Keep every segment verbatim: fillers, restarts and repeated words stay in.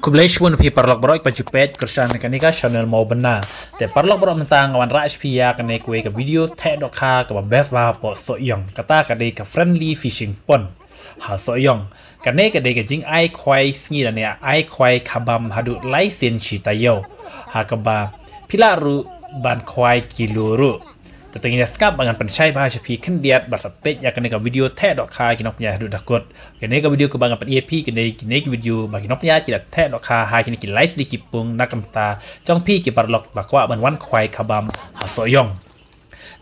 Khublei shibun phi paralok baroh kiba ju peit kyrshan kane ka channel Mawbynna. Te paralok baroh mynta nga wanrah sha phi ïa kane kawei ka video theh dohkha kaba best bha hapoh Sohiong. Kata ka dei ka friendly fishing pond ha Sohiong. Kane ka dei ka jingai khwai sngi lane ai khwai khabam haduh lai sien shi taïew. Ha kaba phi lah ruh ban khwai kilo ruh. Te to ngin ïa sngap ba ngan pynshai bha sha phi khyndiat bad sa peit ïa kane ka video theh dohkha ki nongpynïaid haduh da kut. Kane ka video kaba ngan pyni ïa phi kane, kine ki video ba ki nongpynïaid ki la theh dohkha ha kine ki lai tylli ki pung na ka bynta jong phi ki paralok ba kwah ban wan khwai khabam ha Sohiong.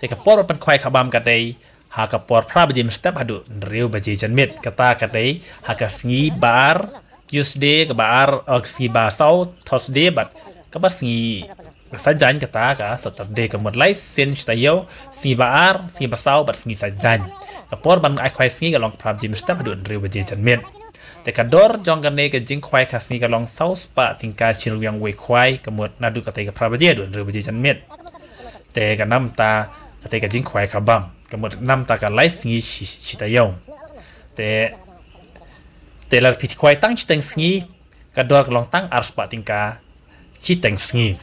Te ka por ban khwai khabam ka dei ha ka por phra baje mynstep haduh hynriew baje janmiet. Kata ka dei ha ka sngi ba ar Tuesday, kaba ar, oh, ka sngi ba saw Thursday bad kaba sngi Saitjaiñ kata ka Saturday, ka mut lai sien shi taïew, sngi ba ar, sngi ba saw bad sngi Saitjaiñ. Ka por ban ai khwai sngi ka long phra baje mynstep haduh hynriew baje janmiet. Te ka dor jong kane ka jingkhwai ka sngi ka long saw spah tyngka shi ryngwiang wei khwai, ka mut naduh katei ka phra baje haduh hynriew baje janmiet. Te ka namta katei ka jingkhwai khabam, ka mut namta ka lai sngi shi, shi taïew. Te, te lada phi khwai tang shiteng sngi, ka dor ka long tang ar spah tyngka shiteng sngi.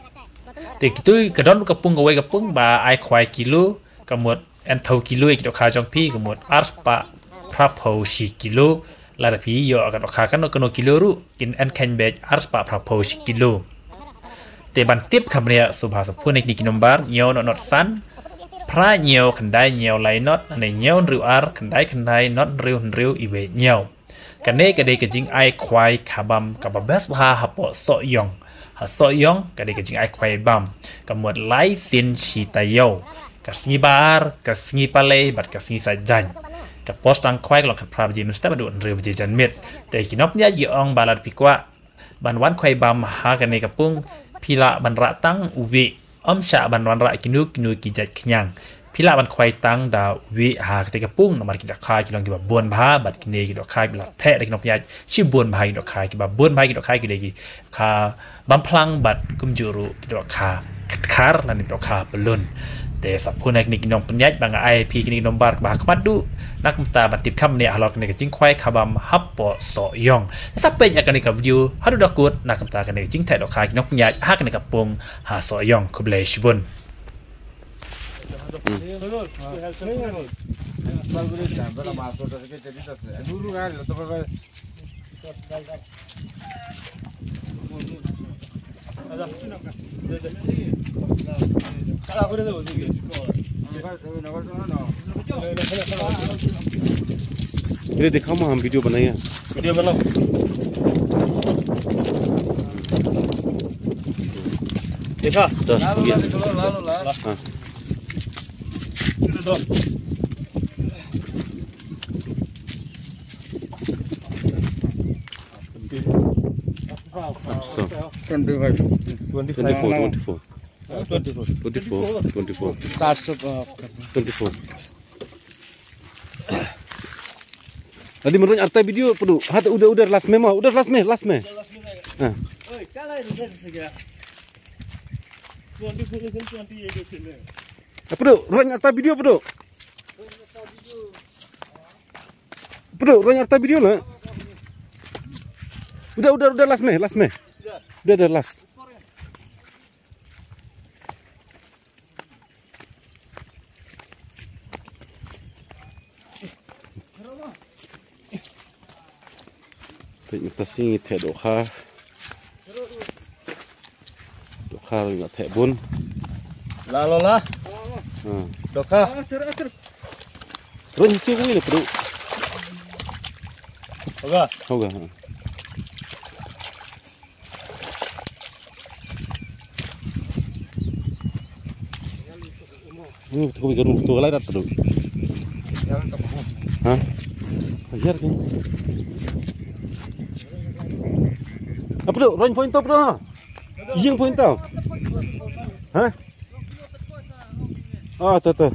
Te kito ka don ka pung, kawei ka pung ba ai khwai kilo, ka mut yn thew kilo ïa ki dohkha jong phi, ka mut ar spah phra phew shi kilo. Lada phi ïoh ka dohkha kano kano kilo ruh kin yn kheiñ beit ar spah phra phew shi kilo. Te ban tip kham bniah sngewbha sa phone ïa kine ki nombar: hynñiew nod nod san, phra hynñiew khyndai hynñiew lai nod, lane hynñiew hynriew ar khyndai khyndai nod hynriew hynriew iwei hynñiew. Kane ka dei ka jingai khwai khabam kaba best bha hapoh Sohiong. Ha Sohiong ka dei ka jingai khwai bam, ka mut lai sien shi taïew, ka sngi ba ar, ka sngi palei bad ka sngi Saitjaiñ. Ka por sdang khwai ka long khatphra baje mynstep haduh hynriew baje janmiet. Te ki nongpynïaid ki ong ba lada phi kwah ban wan khwai bam ha kane ka pung, phi lah ban rah tang uwei. Ym shah ban wanrah kino kino ki jait khñiang. Phi lah ban khwai tang da uwei ha katei ka pung namar ki dohkha ki long kiba bun bha bad kine ki dohkha kiba la theh da ki nongpynïaid shibun bha, ki dohkha kiba bun bha, ki dohkha ki dei ki dohkha bamphlang bad kumjuh ruh ki dohkha khatkhar lane dohkha pyllun. Te sa phone ïa kine ki nongpynïaid ba nga ai phi kine ki nombar kaba ha khmat duh na ka bynta ban tip kham bniah halor kane ka jingkhwai khabam hapoh Sohiong. Sa peit ïa kane ka video haduh da kut na ka bynta kane ka jingtheh dohkha ki nongpynïaid ha kane ka pung ha Sohiong. Khublei shibun. ये दिखाओ, हम वीडियो बनाएंगे। वीडियो बनाओ। देखा? दस हो गया। हाँ। अच्छा। ट्वेंटी फ़ाइव। ट्वेंटी फ़ोर, ट्वेंटी फ़ोर। ट्वेंटी फ़ोर, ट्वेंटी फ़ोर। सात सौ का। ट्वेंटी फ़ोर। Tadi menurut arta video pedu. Hat udah, udah last me mo, udah last me, last me. Ha. Pedu, run arta video pedu. Pedu, run arta video lah. Udah, udah, udah last me, last me. Udah, udah last. Peit mynta sngi theh dohkha. Dohkha ruh nga theh bun. La lo la. Ha. Dohkha. Ruh ngi shu ngi le pru. Hoga. Hoga. Ha. Hmm, tu kau bikin tu lai dah tu. Ha? Ajar tu. Apa tu? Roin point tu apa tu? Ijing point tu. Ha? Ah, tu tu.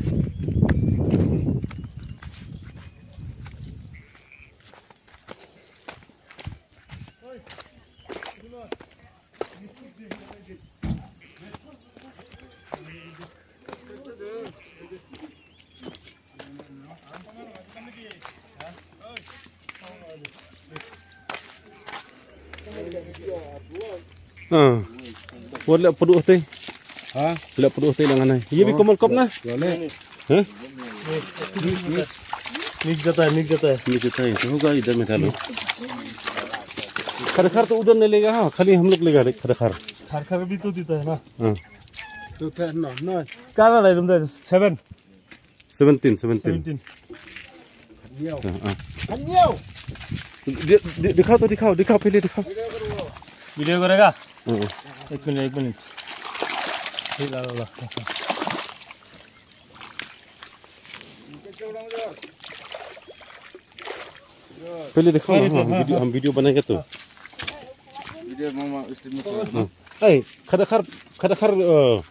Ah. Wat leh pdu te. Ha? Leh pdu te lang anai. Ye bi komol kop na? Wa le. Ha? Mix jata hai, mix jata hai. Mix jata hai, to hoga idhar mein dalo. खदखर तो उधर नहीं लेगा, हाँ, खाली हम लोग लेगा रे, खदखर। खदखर भी तो देता है ना। हाँ। तो था, ना, ना। क्या रहा है तुम तो? सेवन। सेवनटीन, सेवनटीन। सेवनटीन। हाँ, हाँ। दि-, दि-, दिखाओ तो, दिखाओ, दिखाओ, पहले दिखाओ। वीडियो करेगा? हाँ, हाँ। एक मिनट, एक मिनट। ये ला, ला, ला। पहले दिखाओ ना, पहले तो, हाँ, हम हाँ, वीडियो, हाँ। हम वीडियो बनाएंगे तो। वीडियो मामा स्ट्रीम में करो। हाँ। ए, खदखर, खदखर, अ,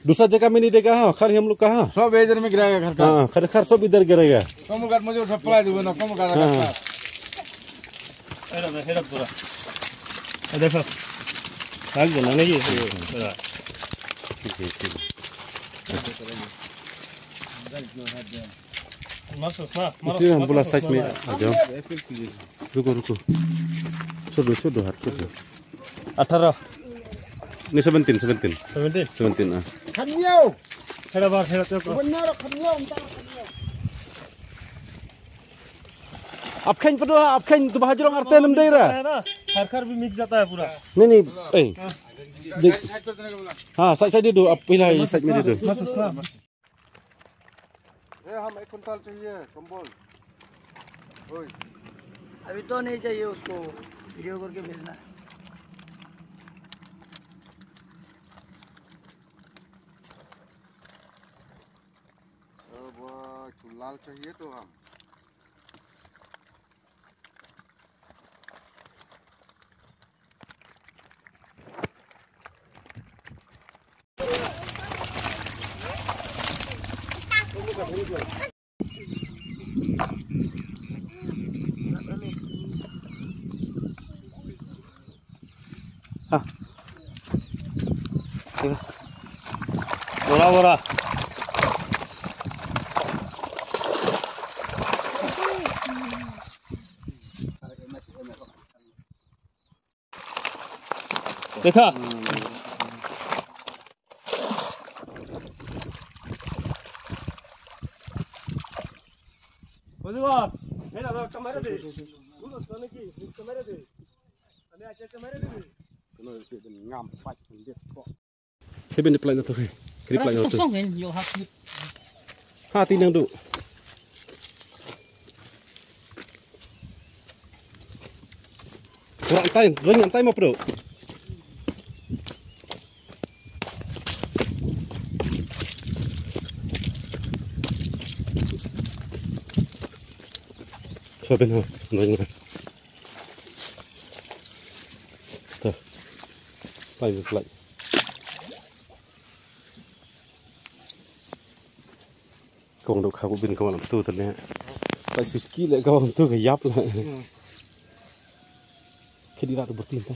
दूसरा जगह में नहीं देगा, हाँ, खाली हम लोग का, हाँ। सब इधर में गिराएगा घर का। हाँ, खदखर सब इधर गिरेगा। कमल घाट मुझे उठा पला दूंगा ना, कमल घाट हाँ, का। हाँ। हेड अप, हेड अप पूरा। ये देखो। भाग जाना नहीं ये। ठीक है, ठीक है। इसलिए हम बोला साइड में आ जाओ। रुको, रुको। छोड़ दो, छोड़ दो, हाथ छोड़ दो। अठारह। नहीं, सेवनटीन, सेवनटीन। सेवनटीन? सेवनटीन, हाँ। खनियो। छेड़ा बार, छेड़ा तो। बन्ना रो खनियो, उनका खनियो। आप खेन पड़ो, आप खेन तो बाहर जरों आते नम दे रहा। है ना? खर खर भी मिक्स जाता है पूरा। नहीं, नहीं, ए। हाँ। देख। हाँ, साइड, साइड दे दो, आप पहला ये साइड में दे दो। बस, बस, बस। ए, हम एक कुंटल चाहिए, कंबल। ओए। अभी तो नहीं चाहिए उसको, वीडियो करके भेजना है। अब, अ, लाल चाहिए तो हम। हाँ। ठीक है। बोरा, बोरा। देखा? Kevin, reply na to, hey. Reply na to. Ha, ti nang du. Kurang tai, ring tai ma pro. Sa ben ha, ring ha. To. Play, play. Kong dok kha ko bin kong lam tu tane. Pai suski le kong tu ka yap la. Khedi la tu bertin te.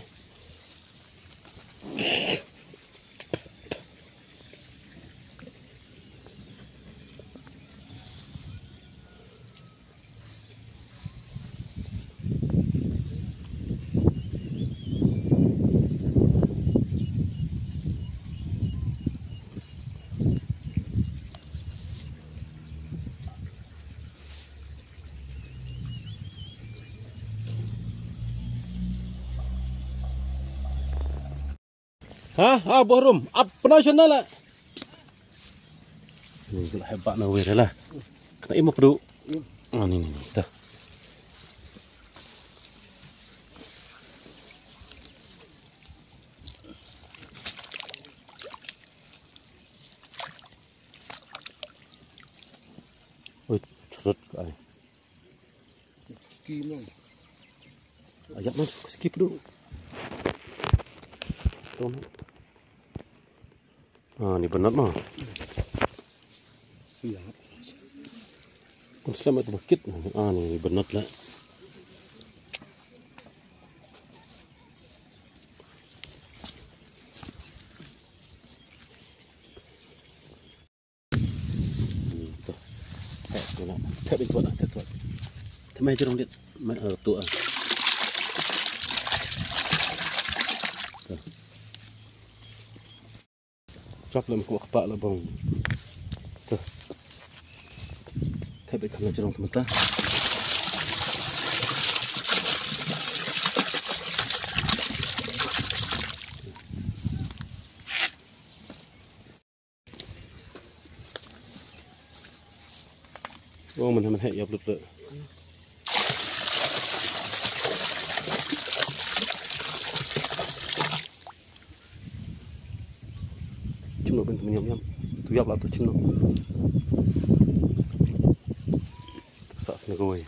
Ha, ha, buh rum. Ap pynai shana la. Ni la hebat na wer la. Kena ima pdu. Ah, ni, ni, ni. Dah. Oi, churut ka ai. Ski mo. Ayak man ski pdu. Tom. Ah, ni banat ma. Iya. Kun slam ka bakit. Ah, ni banat la. Thep tu lah, thep itu lah, thep tu. Thep mai jerong dit, mai tu ah. Chop lem ko kpa la bong. Tuh. Thep ikan la jrong teman ta. Oh, man, man, hey, ya, blut, blut. Chim nok ben tu yam yam. Tu yap la tu chim nok. Sa sne kawai.